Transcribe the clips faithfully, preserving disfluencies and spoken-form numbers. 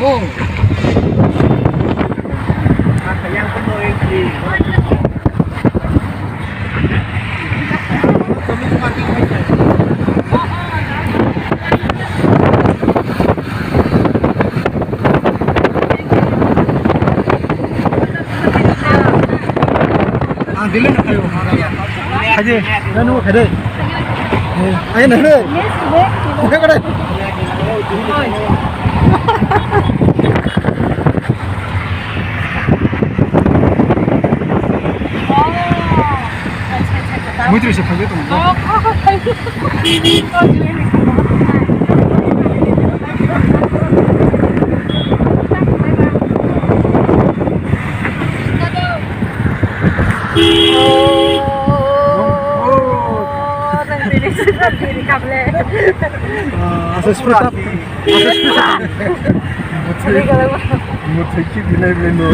Ang dili na kayo. Haji, nanu kade. Ayo na kade. Oke kade. Muitri se phai tong. Asa seperti apa? Muthai ki bilai bilai no.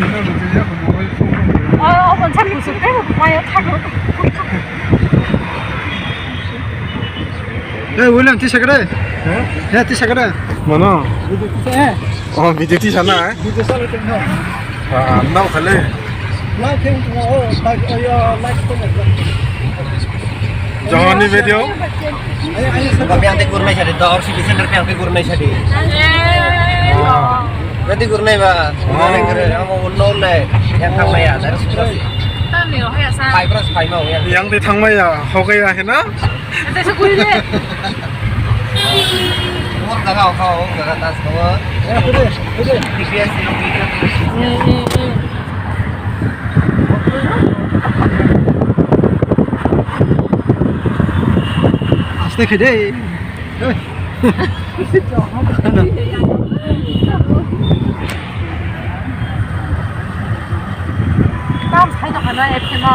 Sina muthai ya ko mobile phone. Oh, oh, kon sa musu te, mayo thago. Hey, William, tisa kare? He? He, tisa kare? Mano? Video tisa, eh? Oh, video tisa na, eh? Video sa le tengno. Ah, nang khale. Like him, oh, like, oh, yeah, like to me. Johani video? Ayo, ayo, sa. Ba, yang te gurnai sadi, dor, city center yang te gurnai sadi. Eh. Jadi gurnai ba, gurnai kare, amo ulo le, yang kamaya, dari sudah. Tani, oh, ya, sa. Pai pras, pai mau, ya. Yang te thangmaya, hokaya, hena? Ate sa kuri le. Jaga, oh, jaga, tas, kawa. T P S, Aste khe de. Tam sai no kana, F K ma.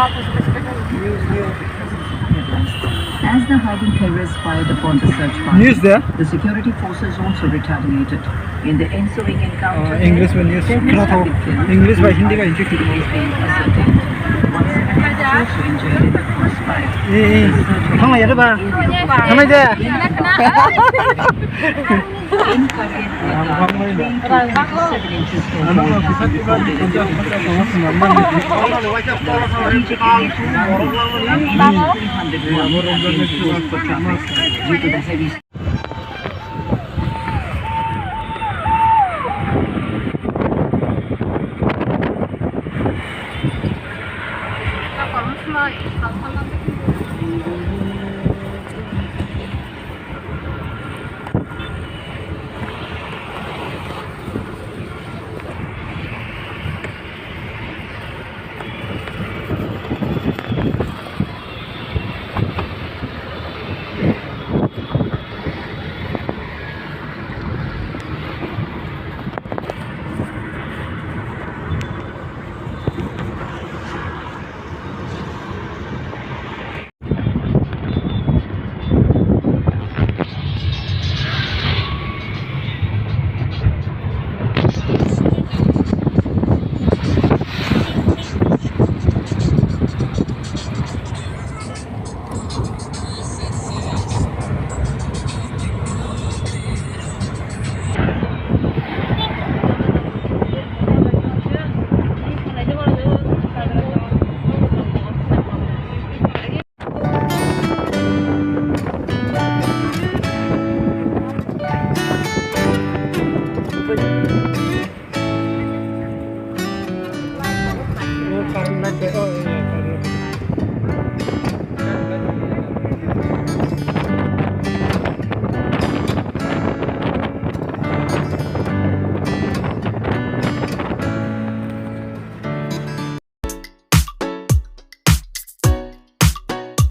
As the hardened terrorists fired upon the search party, News there? The security forces also retaliated. In the ensuing encounter, Uh, English when you several have been killed, English by Hindi by Hindi. Identities being ascertained. One suspect was also injured in the crossfire. Eh, eh. Thang ya ba? Thang ya.